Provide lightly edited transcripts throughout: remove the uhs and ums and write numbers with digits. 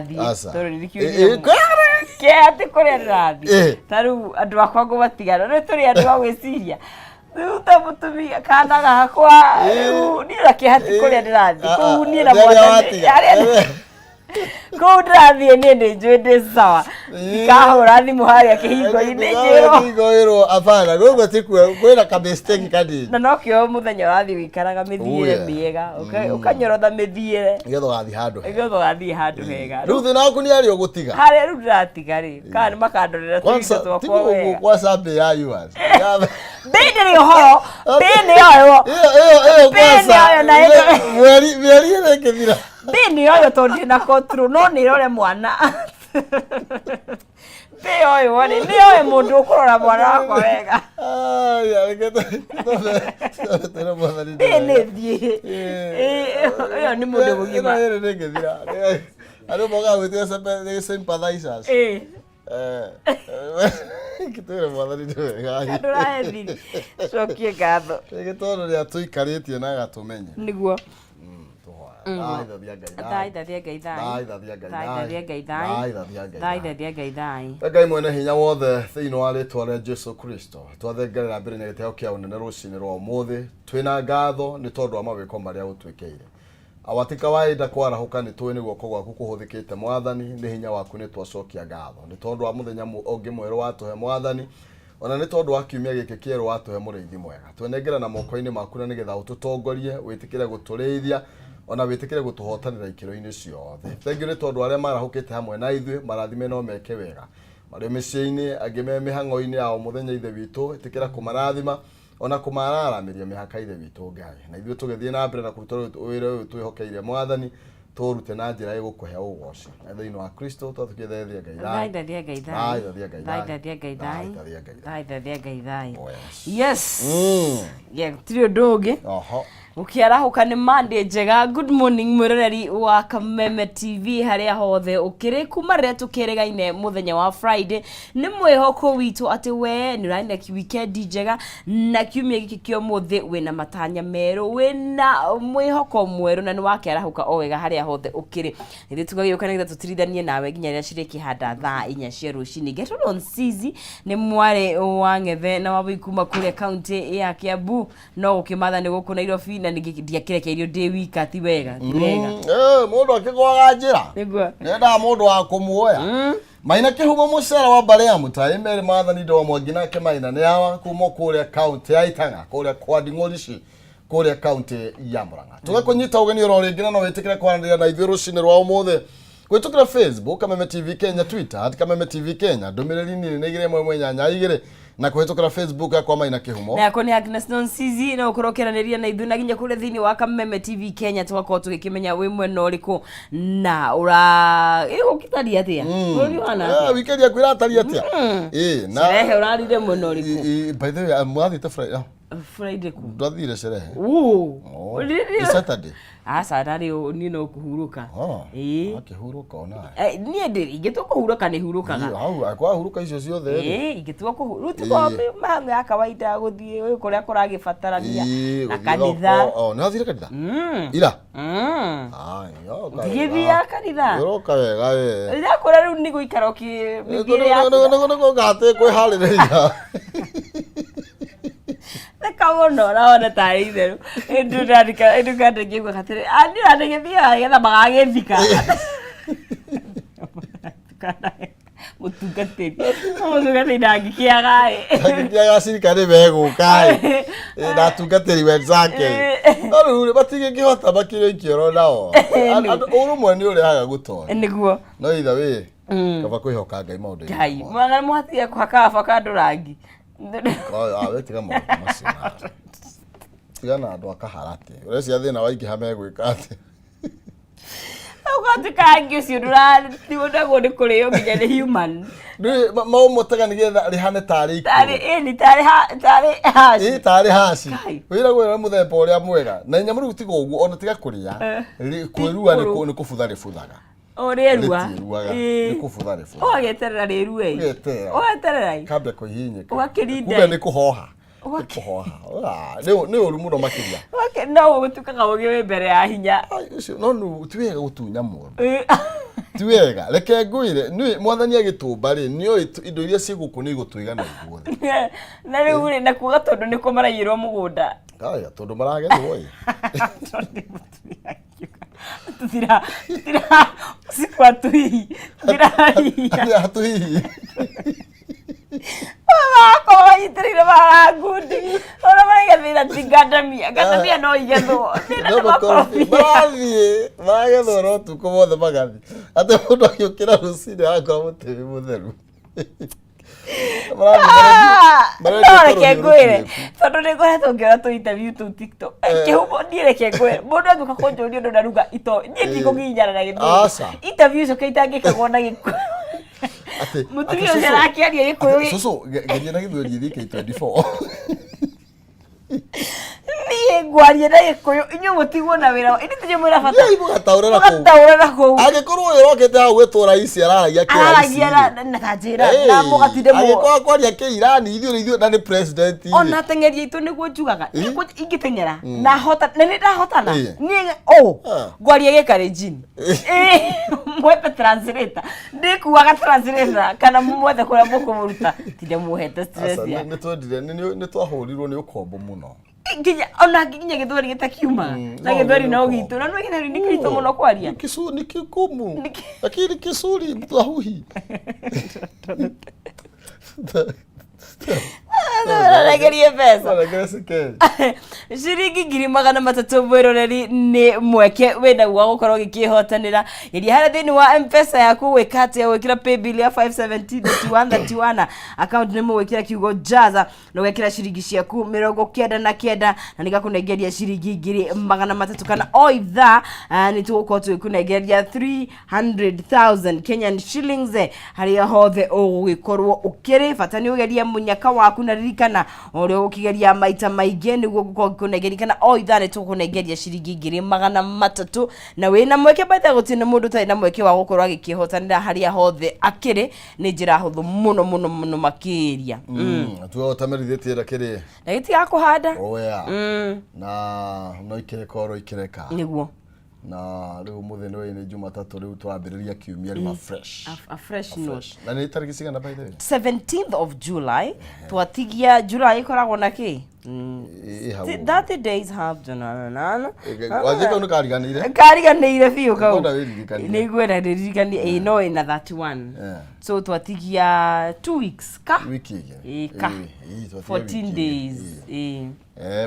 Ndĩrathiĩ Aca. tondũ nĩ Eh, kiumia eh, ke atĩ kũrĩa ndĩrathiĩ Eh. ta rĩu andũ akwa ngũmatigana rĩu tũrĩ andũ a gwĩciria rĩu ta mũtumia kana gakwa Eh. rĩu niĩ na kĩeha ti kũrĩa ndĩrathiĩ Ah, kũu ah, niĩ na harĩa mwathani watiga. harĩa kũu ndĩrathiĩ niĩ nĩ njũĩ ndĩ sawa ndikahũra thimũ harĩa kĩhingo-inĩ njĩrwo Kĩhingo-ĩrwo hapana gũkũ ti kuo kwĩna ka mistake kanini na nokĩo mũthenya ũrathiĩ ũikaraga mĩthiĩre Oh, yeah. mĩega ũkanyorotha mĩthiĩre nĩgetha ũgathiĩ handũ hega nĩgetha ũgathiĩ handũ hega rĩu thĩna waku nĩ harĩa ũgũtiga harĩa rĩu ndĩratiga rĩ kana nĩ makandorera Kwanza, tũindo twakwa tiguo ũguo wega kwa survey ya yours. Ya- mbĩ ndĩrĩ ũhoro mbĩ nĩ yoywo Ĩyo ĩyo ĩyo Mbĩ nĩ kwanza yoyo na ĩno- mweri mĩeri ĩrĩ ĩngĩthira mbĩ nĩ yoyo tondũ ndĩ na control no nĩ ĩrore mwana mbĩ yoywo rĩ nĩ yoyo mũndũ ũkũrora mwana wakwa wega Aya, reke twĩre mwathani mbĩ nĩ nĩ wega. thiĩ ĩyo nĩ mũndũ mũgima Ĩno ĩrĩ ndĩngĩthira. Andũ mokaga gwĩtia sympathizers. Ĩĩ. Eh, twĩre mwathani nĩ wega. Ndũrahe thiri cokie ngatho Rĩngĩ tondũ nĩ atũikarĩtie na agatũmenya. nĩguo Thaithathia Ngai thaithathia Ngai thai Thaithathia Ngai thaithathia Ngai thai Thaithathia Ngai thaithathia Ngai thai Ngai mwene hinya wothe thĩinĩ wa rĩtwa rĩa Jesu Kristo twathengerera mbere na gĩtĩo kĩa ũnene rũcinĩ rwa ũmũthĩ twĩna ngatho nĩ tondũ wa mawĩko marĩa ũtwĩkĩire awa ti kawaida kwarahũka nĩ tũĩ nĩ guoko gwaku kũhũthĩkĩte mwathani nĩ hinya waku nĩ twacokia ngatho nĩ tondũ wa mũthenya ũngĩ mwerũ watũhe mwathani ona nĩ tondũ wa kiumia gĩkĩ kĩerũ watũhe mũrĩithi mwega twenengera na moko-inĩ maku na nĩgetha ũtũtongorie wĩtĩkĩre gũtũrĩithia ona wĩtĩkĩre gũtũhotanĩra ikĩro-inĩ ciothe thengiũ nĩ tondũ arĩa marahũkĩte hamwe na ithuĩ marathime no meke wega marĩ mĩciĩ-inĩ angĩ me mĩhang'o-inĩ ya o mũthenya ithe witũ ĩtĩkĩra kũmarathima ona kũmararamĩria mĩhaka ithe witũ Ngai na ithuĩ tũgĩthiĩ na mbere na kũruta wĩra ũyũ twĩhokeire mwathani tũrute na njĩra ĩgũkũhe ũgoci na thĩinĩ wa Kristo twatũkĩthethia Ngai thayũ. thaithathia Ngai thai Thaithathia Ngai thayũ. thaithathia Ngai thai Thaithathia Ngai thayũ. thaithathia Ngai thai Oh, yes. yes Mm. Yeah, gũtirĩ ũndũ ũngĩ Oho. gũkĩarahũka nĩ Monday njega good morning mwĩroreri wa Kameme TV harĩa hothe ũkĩrĩ kuma rĩrĩa tũkĩrĩgaine mũthenya wa Friday nĩ mwĩhoko witũ atĩ we nĩ ũrarĩ na weekend njega na kiumia gĩkĩ kĩa ũmũthĩ wĩna matanya merũ wĩna mwĩhoko mwerũ na nĩ wakĩarahũka o wega harĩa hothe ũkĩrĩ ithuĩ tũgagĩũka nĩgetha tũtirithanie nawe nginya rĩrĩa cirĩkĩhanda thaa 4 cia rũcinĩ Gertrude Onsizi nĩ mwarĩ wa Ng'ethe na Wambui kuma kũrĩa kaunti ya Kiambu no gũkĩmatha nĩ gũkũ Nairobi na ningĩ ndiakĩrekereirio ndĩ wika ti wega ti wega Eh, mũndũ akĩgwaga njĩra nĩguo nĩendaga mũndũ wa kũmuoya maina kĩhumo mũcere wa mbarĩ ya mũtai merĩ mathani ndo mwangi nake maina nĩ awa kuma kũrĩa kaunti ya Itang'a kũrĩa kwa Nding'orici kũrĩa kaunti ya Murang'a tũgakũnyita ũgeni oro rĩngĩ na no wĩtĩkĩre kwaranĩria na ithuĩ rũcinĩ rwa ũmũthĩ kũhĩtũkĩra Facebook Kameme TV Kenya Twitter at Kameme TV Kenya ndũmĩrĩri nini nĩ 2 1 1 8 2 na kũhĩtũkĩra Facebook yakwa Maina Kĩhumo na yakwa nĩ Agnes Nonsizi no ũkorwo ũkĩaranĩria na ithuĩ na nginya kũrĩa thĩinĩ wa Kameme TV Kenya tũgakorwo tũgĩkĩmenya wĩ mwena ũrĩkũ na ũra ĩgũkĩtariĩ atĩa bũrũri ũhana atĩa Weekend yaku ĩratariĩ atĩa Ĩ, na Sherehe ũrarire mwena ũrĩkũ by the way mwathiĩte Friday Friday kũ ndwathire sherehe Uu. Oh, nĩ Saturday Aca ndarĩ niĩ no kũhurũka Oh, Ĩĩ. akĩhurũka ona Eh, niĩ ndĩ ingĩtua kũhurũka nĩ hurũkaga hau kwahurũka icio ciothe rĩ Ĩĩ, ingĩtua kũhurũka rĩu tiko mĩhang'o ya kawaida ya gũthiĩ kũrĩa kũragĩbatarania Ĩĩ, na gũthiĩ kanitha thoko. Oh, nĩ wathire kanitha Mm. ira Mm. Ai, ũroka wega. Ndigĩthiaga kanitha Ũroka wega we ndĩrakwĩra rĩu nĩ gũikara ũkĩ mĩthiĩre yaku nĩgũgatĩ kwĩharĩrĩria theka mũno ũraona tarĩ itherũ ĩndũkandĩkĩgua atĩrĩ niĩ ndĩgĩthiaga nĩgetha magagĩthika mũtungatĩri mũtungatĩri ndangĩkĩaga ĩ angĩkĩaga cirika nĩ megũka ĩ na atungatĩri wenzake no rĩu rĩ matingĩkĩhota makĩrio ikĩoro nao ũrũmwe nĩ ũrehaga gũtoria nĩguo no either way kaba kwĩhoka Ngai maũndũ-inĩ Ngai mwana mũhatige kũhaka baba kandũ rangi we tiga maũndũ macio nawe. Tiga na andũ a kaharati ũrecia thĩna waingĩha megwĩka atĩ ũgatuĩka rangi ũcio ndũratiũndagwo nĩ kũrĩo nginya nĩ human maũmotaga nĩgetha rĩhane tarĩ tarĩ ikũrũ ĩni tarĩ tarĩ haci ĩ tarĩ haci Kai. wĩragwo wĩra mũthemba ũrĩa mwega na nyamũ rĩu tiga ũguo ona tiga kũrĩa kwĩrua nĩ kũbutha rĩbuthaga Ũrĩrua. Rĩtiĩruaga, Ĩĩ. nĩ kũbutha rĩbuthaga. Ũgagĩeterera rĩrue. Ũgeterera. Ũgeterera. Kambia kũhihinyĩka Ũgakĩrinda. kumbe nĩ kũhoha Ũgakĩ- Kũhoha. Ah, nĩ ũru mũno makĩria. Ũgakĩ- No ũgũtuĩkaga ũgĩ wĩ mbere ya hinya. Ai, ũcio no nũ ti wega gũtunya mũndũ. Ĩĩ. Ti wega, reke ngwĩre, nĩ mwathani agĩtũmba rĩ, nĩoĩ indo iria ciĩ gũkũ nĩ igũtũigana ithuothe. Na rĩu rĩ, na kuga tondũ nĩkuo maraiyĩrwo mũgũnda. Kaya, tondũ maragethwo ĩ. Tondũ mũtumia akiuga, tutira tutira usiku atuhihi tutirahihinya. Hatuhihi. Makwa manyitĩrĩire marangundi ona maraiga thĩna ti ngandamia, ngandamia no igethwo, thĩna no nĩ makorobia makorobia. Marathiĩ maragethwo no ũtukũ mothe magathiĩ, atĩ mũndũ agĩũkĩra rũcinĩ agakora mũtĩ wĩ mũtheru. Marathiĩ marendia No reke tũrũhiũ ngwĩre, rũtuĩku. tondũ nĩ ngoretwo ngĩona tũ interview tũu TikTok. Kĩhumo niĩ reke ngwĩre, mũndũ angĩũka kũnjũria ũndũ na ruga ito niĩ ndikũgiginyana na Gĩthũngũ. Aca. Interview icio itangĩkagwo na Gĩkũyũ. Atĩ Mũtumia atĩ ũcio cũcũ- arakĩaria Gĩkũyũ atĩ cũcũ, geria na Gĩthweri gĩthiĩ K24. Niĩ ngwaria na Gĩkũyũ, inyuĩ mũtigwo na wĩra ĩndĩ tinye mwĩna bata. Niĩ mũgataũrĩra kũu. Mũgataũrĩra kũu. Angĩkorwo ũyũ ũrokĩte hau gwĩtwo raici araragia kĩraici. Araragia na ta njĩra na mũgatinde Angĩkorwo kwaria kĩirani, ithuĩ ithuĩ na nĩ president rĩ. Ona ateng'eri aitũ nĩguo njugaga. Ingĩteng'era na hota na nĩ ndahotana niĩ ũ ngwaria Gĩkalenjin. Mwethe translator, ndĩkuaga translator kana mwethe kũrĩa mũkũmũruta, tinde muohete stress Aca, ya nĩ twendire, nĩ twahũrirwo nĩ ũkombo mũno. Nginya ona nginya Gĩthweri gĩtakiumaga na No, Gĩthweri nĩ no ũkombo. gitũ na nĩ Gĩthweri nĩ kĩritũ mũno kwaria. Ni ni kigumu lakini kisuri mtu ahuhi. Ũraregerie mbeca. Waregere cekeri. Ciringi 300,000, mwĩroreri, nĩ mweke wĩnaguo wa gũkorwo ũgĩkĩhotanĩra. Geria harĩa thĩinĩ wa Mpesa yaku gwĩka atĩa, gwĩkĩra paybill ya 5703131, account nĩ mũgwĩkĩra kiugo jaza na ũgekĩra ciringi ciaku 99 na nĩgakũnengeria ciringi 300,000, kana o ithaa nĩ tũgũkorwo tũgĩkũnengeria 300,000 Kenyan shillings harĩa hothe ũgũgĩkorwo ũkĩrĩ. Bata nĩ ũgerie mũnyaka waku, na ririkana o ũrĩa ũgũkĩgeria maita maingĩ nĩguo gũkorwo ũgĩkũnengeria, kana o ithaa nĩ tũgũkũnengeria ciringi 300,000, na wĩna mweke baitha, gũtirĩ na mũndũ ũtarĩ na mweke wa gũkorwo agĩkĩhotanĩra harĩa hothe akĩrĩ. Nĩ njĩra hũthũ mũno mũno mũno makĩria. Tuo tamerithĩtie kĩrĩ Na gĩtiga kũhanda. Oya, na no ikĩreka oro ikĩreka. Nĩguo. Na rĩu mũthĩ nĩ nĩ Jumatatũ, rĩu tũrambĩrĩria kiumia rĩu a fresh. A fresh note. Fresh. Na nĩ tarĩki cigana, by the way? 17th of July. Twatigia July ĩkoragwo na kĩ? Ĩ hau. 30 days have na na na. Wanjia kau nĩ kariganĩire. Kariganĩire biũ kau. Ngwenda wĩririkanie. Nĩ ngwenda ndĩririkanie, ĩ no ĩna 31. So twatigia 2 weeks ka Wiki igĩrĩ. Ĩ, ka Ĩ, twatigia 14 wiki igĩrĩ. days, ĩ.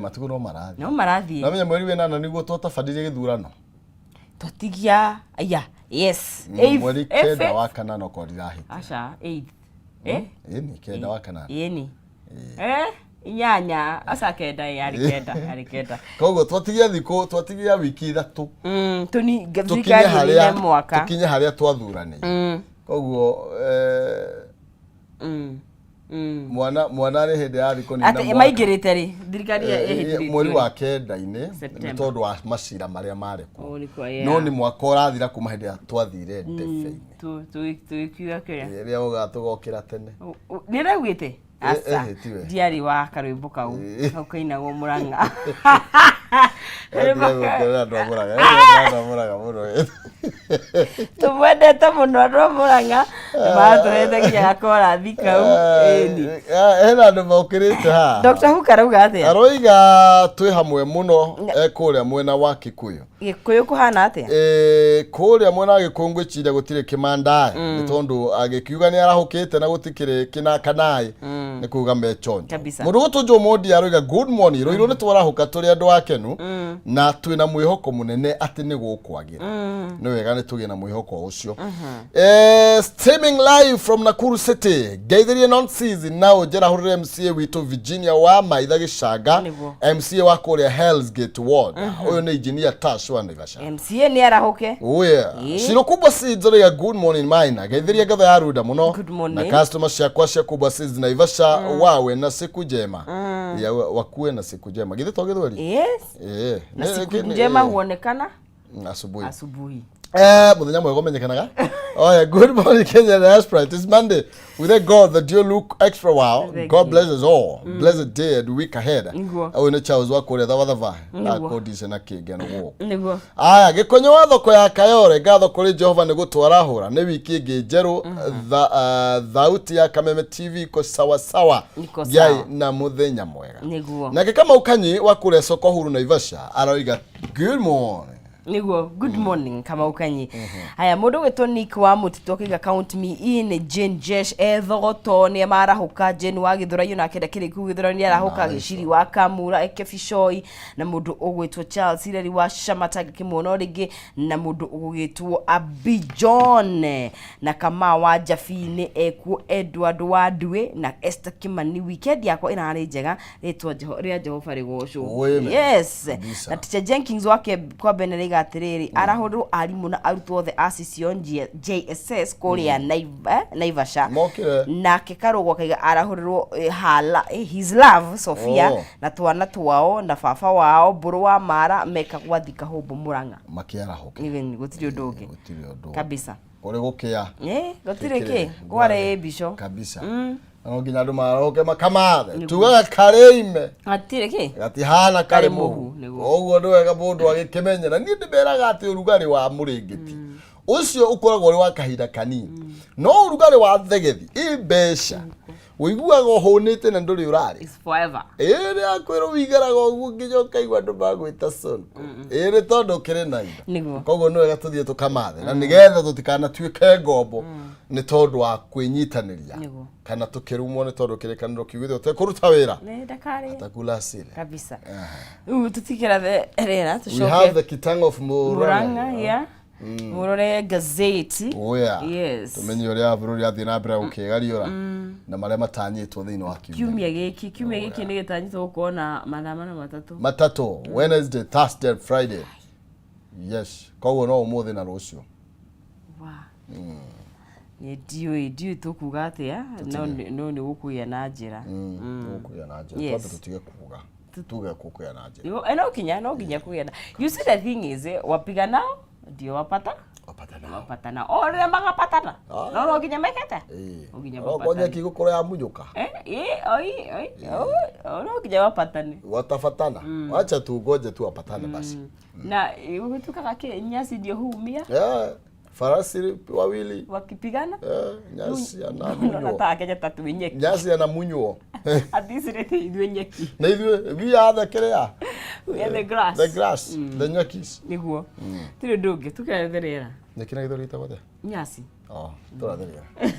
Matukũ no marathiĩ. No marathiĩ. Namenya mweri wenana nĩguo twatabanirie gĩthurano. Twatigia aya, yes. Eighth- Mweri eighth- 9 wa kanana okorwo ndirahĩtia. Aca, eighth, eh. Ĩni 9 wa kanana. Ĩni 8, aca 9, ĩ, yarĩ 9, yarĩ 9. Koguo twatigia thikũ, twatigia wiki 3. Tũni tũkinye thirikari harĩa ĩnine mwaka. Tũkinye harĩa twathuranĩire. Koguo mwana arĩ hĩndĩ ya thikũ nina Atĩ mwaka. maingĩrĩte rĩ thirikari ĩhĩtithĩtio Mweri rĩ? wa kenda-inĩ nĩ September. tondũ wa macira marĩa marĩ kuo. Oh, nĩ kwa- yeah. No nĩ mwaka ũrathira kuma hĩndĩ ĩrĩa twathire ndebe-inĩ. Tũgĩkiuga kĩrĩa Rĩrĩa ugaga tũgokĩra tene. Nĩ raugĩte aca. Tiwe. Ndiarĩ wa karwĩmbo kau kau kainagwo Mũrang'a. Gũkerera andũ a Mũrang'a. Andũ a Mũrang'a mũno. Tũmwendete mũno andũ a Mũrang'a, maratũhete nginya gakorathi kau, ĩni. Hena andũ mokĩrĩte haha. Dr. Hook arauga atĩa? Aroiga twĩ hamwe mũno, kũrĩa mwena wa Kikuyu. Gĩkũyũ kũhana atĩa? Kũrĩa mwena wa Gĩkũyũ ngwĩciria gũtirĩ kĩmandaĩ, nĩ tondũ agĩkiuga nĩ arahũkĩte na gũtikĩrĩ kĩna kanaĩ, nĩ kuga me chonjo. Kabisa. Mũndũ gũtũ Joe Mondi aroiga good morning, Rũirũ nĩ twarahũka tũrĩ andũ akenu na twĩna mwĩhoko mũnene atĩ nĩ gũkwagĩra. Nĩ wega nĩ tũgĩe na mwĩhoko ũcio. Streaming live from Nakuru City, ngeithĩrie non season na ũnjerahũrĩre MCA witũ Virginia wa Maitha Gĩcanga. Nĩguo. MCA wa kũrĩa Hell's Gate Ward, ũyũ nĩ engineer Tash wa Naivasha. MCA nĩ arahũke. Oh yeah. Shiro Kubwa Seeds oiga good morning Maina. Geithiria ngatho ya Ruda muno. Good morning. Na customer ciakwa cia Kubwa Seeds Naivasha, wawe na siku njema. Ya wakuwe na siku njema. Githĩ to Gĩthweri? Yes. Eh. Na siku njema huonekana Asubuhi. Asubuhi. Muthenya mwega umenyekanaga. Oh yeah, good morning Kenya diaspora. It is Monday. We thank God that you look extra wow. Thank God you. bless us all. Blessed day and week ahead. Niguo. Ũyũ nĩ Charles wa kũrĩa Thabathaba. Niguo. Akondise na kĩngeno gũkũ. Nĩguo. Aya, gĩkonyo wa thoko ya Kayore, ngatho kũrĩ Jehova nĩ gũtwarahũra. Nĩ wiki ĩngĩ njerũ. Thauti ya Kameme TV iko sawa sawa. Iko Ngai sawa. na mũthenya mwega. Nĩguo. Nake Kamau Kanyi wa kũrĩa soko huru Naivasha aroiga good morning. Nĩguo, good morning Kamau Kanyi. Haya, mũndũ ũgwĩtwo Nick wa Mũtitũ akĩiga count me in. Jane Jesh ethogoto nĩ marahũka. Jane wa Gĩthũrai onake ndakĩrĩ kuu Gĩthũrai nĩ arahũka. Gĩciri wa Kamura Ekebicoi na mũndũ ũgwĩtwo Charles Ireri wa Shamata ngĩkĩmuona o rĩngĩ, na mũndũ ũgwĩtwo Abi John na Kamau wa Jabi-inĩ ekuo, Edward wa Ndue na Esther Kimani. Weekend yakwa ĩrarĩ njega, rĩtwa rĩa Jehova rĩgocwo. Amen. Yes. Kabisa. Na Teacher Jenkins wake kwa Bene rĩiga atĩrĩrĩ, arahũrĩrwo arimũ na arutwo othe a Sission JSS kũrĩa Naivasha. Mokire. Nake Karũgũ akaiga arahũrĩrwo hala his love Sophia Oh. na twana twao na baba wao Mbũrũ wa Mara meka gwathika Hũmbũ Mũrang'a. Makĩarahũke. Nĩ gũtirĩ ũndũ ũngĩ. Gũtirĩ ũndũ. Kabisa. Kũrĩ gũkĩa. Gũtirĩ kĩ kware mbico. Kabisa. Na no nginya andũ marahũke makamathe. Tugaga karĩime. Hatirĩ kĩ Gatihana karĩ Karĩ mũhu. mũhu, nĩguo. Ũguo nĩ wega mũndũ agĩkĩmenye. Na niĩ ndĩmeraga atĩ ũrugarĩ wa mũrĩngĩti ũcio ũkoragwo ũrĩ wa kahinda kanini, no ũrugarĩ wa thegethi ĩ mbeca ũiguaga ũhũnĩte na ndũrĩ ũrarĩ. Is forever. Ĩrĩ akwĩrwo wĩigaraga ũguo nginya ũkaigua andũ magwĩta sonko, ĩrĩ tondũ ũkĩrĩ na indo. Koguo nĩ wega tũthiĩ tũkamathe na nĩgetha tũtikanatuĩke ngombo nĩ tondũ wa kwĩnyitanĩria kana tũkĩrumwo nĩ tondũ kĩrĩkanĩro kiugĩte ũtekũruta wĩra Nĩ ndakarĩ atakula asili. Kabisa. Rĩu tũtikĩrathe rĩera. We have Tũcoke the Kitang of Murang'a. Murang'a. Yeah, mũrore gazeti. Oh yeah. Yes. Tumenye ũrĩa bũrũri athiĩ na mbere gũkĩgariũra na marĩa matanyĩtwo thĩinĩ wa kiumia. Kiumia gĩkĩ nĩ gĩtanyĩtwo gũkorwo na mathaa 3. 3, Wednesday, Thursday and Friday. Yes, koguo no ũmũthĩ na rũciũ. Wa niĩ ndiũĩ tũkuga atĩa, no nĩ gũkũgĩa na njĩra. Gũkũgĩa na njĩra. Yes. Twambe tũtige kuga, tuge gũkũgĩa na njĩra. No nginya kũgĩa na, you see, the thing is, wapiganao ndio wapata. Wapata nao. Wapatana o rĩrĩa magapatana. Ah. No nginya mekete. No nginya No mapatane. nyeki gũkorwo yamunyũka. Eh, oi oi oi, no nginya wapatane. Watafatana, wacha tu ngoje tu wapatane basi. Na gũtuĩkaga kĩ, nyasi ndio huumia. Yeah, farasi wawili wakipigana. Nyasi Unaona anamunywo. ta Kenya ta twĩ nyeki. Nyasi anamunywo. Aticirĩte ithuĩ nyeki. Na ithuĩ we are the kĩrĩa. We are the grass. The grass, the nyekis. Nĩguo tirĩ ũndũ ũngĩ tũkerethe rĩera. Nyeki na gĩthweri gĩtagwo atĩa? Nyasi. Oh, tũrathe rĩera.